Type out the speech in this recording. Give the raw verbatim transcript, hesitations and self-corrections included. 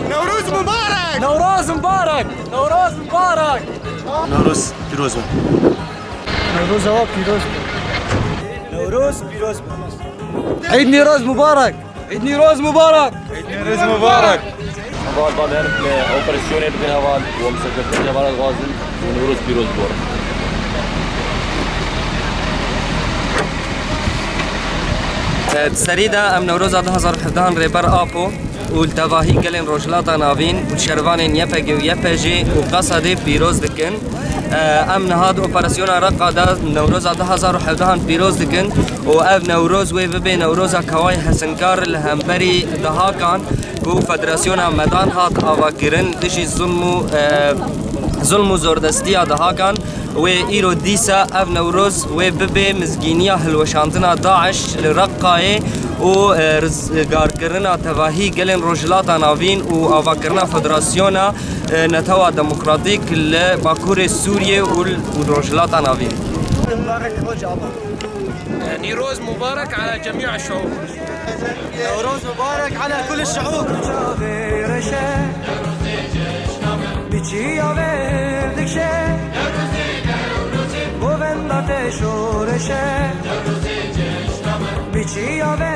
Newroz mubarek! Newroz mubarek! Newroz mubarek! Newroz pîroz be. Newroza we pîroz be. Newroz pîroz be. Eid Newroz mubarek! Eid Newroz mubarek! Eid Newroz mubarek! Heval, heval, em, e, operasyonê bikin heval, û em serkeftinê heval dixwazin, û Newroz pîroz bor. Di serî de em Newroza du hazar û hevdehan Rêber Apo û li tevahî gelên Rojhilata Navîn û şervanên Y P G û Y P J û Qesedê pîroz dikin. Em niha di operasyona Reqa de Newroza du hazar û hevdehan pîroz dikin û ev Newroz wê bibe Newroza kewayê hesinkar li hemberî dihakan ku Federasyona Medan hat avakirin dijî zulm û, e, zulm û zordestiya dihakan. Wê îro dîsa ev Newroz wê bibe mizgîniya hilweşandina DAIŞ li Reqayê û, e, rizgarkirina tevahî gelên Rojhilata Navîn û avakirina Federasyona, e, Netewa Demokratîk li Bakurê Sûriyê û, û Rojhilata Navîn. Nîroz mubarek ala cemî şûb. Newroz mubarek ala kul şûb. Biçiya vê dikşe, govenda te şoreşe. Biçiya vê